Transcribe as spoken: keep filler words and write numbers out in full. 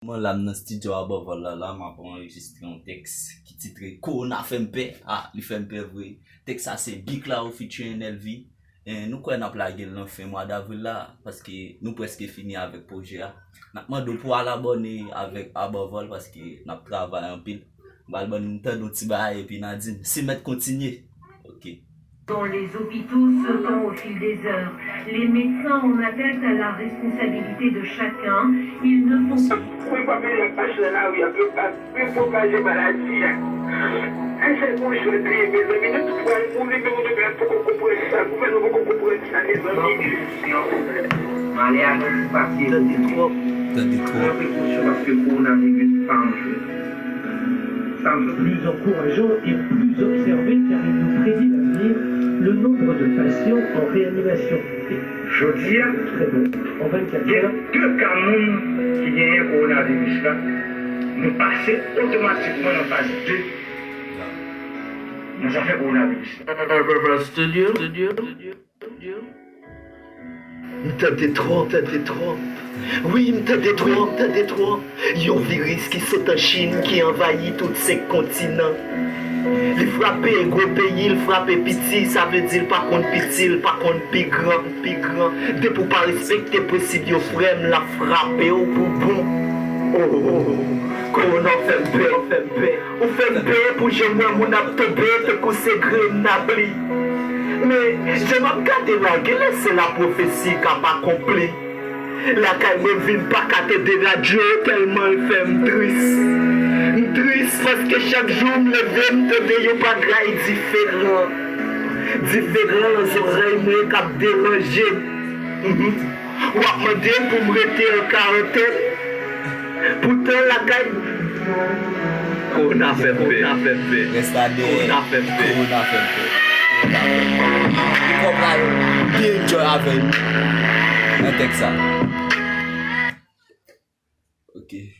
Mwen la, m nan studio Above All la, la, m ap anrejistre yon tèks ki titre Kowona fè m pè. Ah, li fè m pè vre. Tèks sa se Big Lao featuring N L V. E nou kwè n ap lage l nan fen mwa davril la, paske nou prèske fini avèk pwojè a. N ap mande w pou w al abòne avèk Above All, paske n ap travay anpil. M pral ban nou tande yon ti bagay, epi n a di m si mèt kontinye. Ok. Dans les hôpitaux sautant au fil des heures, les médecins en attellent à la responsabilité de chacun. Ils ne font Pou yo pa mete lòt machin nan lari a, pou yo pa pou yo pwopaje maladi a. Ay, se pou jwèt li ye, mezanmi. Nou tout pral mouri, men gouvènman poko konprann sa. Gouvènman poko konprann sa, mezanmi. Malè a gen pou pase. Tande twòp. Tande twòp. Pran prekosyon paske kowonaviris pa yon jwèt. Sa m sot. Plus encourageant et plus observé car il nous prédit l'avenir, le nombre de patients en réanimation. Jodi a, gen de ka moun ki genyen kowonaviris la, nou pase otomatikman nan faz de nan zafè kowonaviris la. M tande twòp, tande twòp. Wi, m tande twòp, tande twòp. Yon viris ki sot an Chin ki anvayi tout senk kontinan. Li frape gwo peyi, l frape piti, sa vle di l pa konn piti, l pa konn pi gran, pi gran. Depi w pa respekte prensip yo, frè m, l ap frape w pou bon. Oh, oh, oh. Kowona fè m pè, fè m pè. Ou fè m pè pou jan m wè moun ap tonbe tankou se grenn lapli. Men, jan m ap gade la, genlè se lapwofesi k ap akonpli. Lakay mwen vin pa ka tande radyo tèlman l fè m tris. M tris paske chak jou m leve m tande yon bagay diferan. Diferan nan zòrèy mwen k ap deranje m. W ap mande m pou m rete an karantèn. Poutan lakay. Kowona fè m pè, kowona fè m pè. Rès la dèyè. Kowona fè m pè. Kowona fè m pè. Kowona fè m pè. Li pral byen enjoy avè nou nan tèks sa. Ok.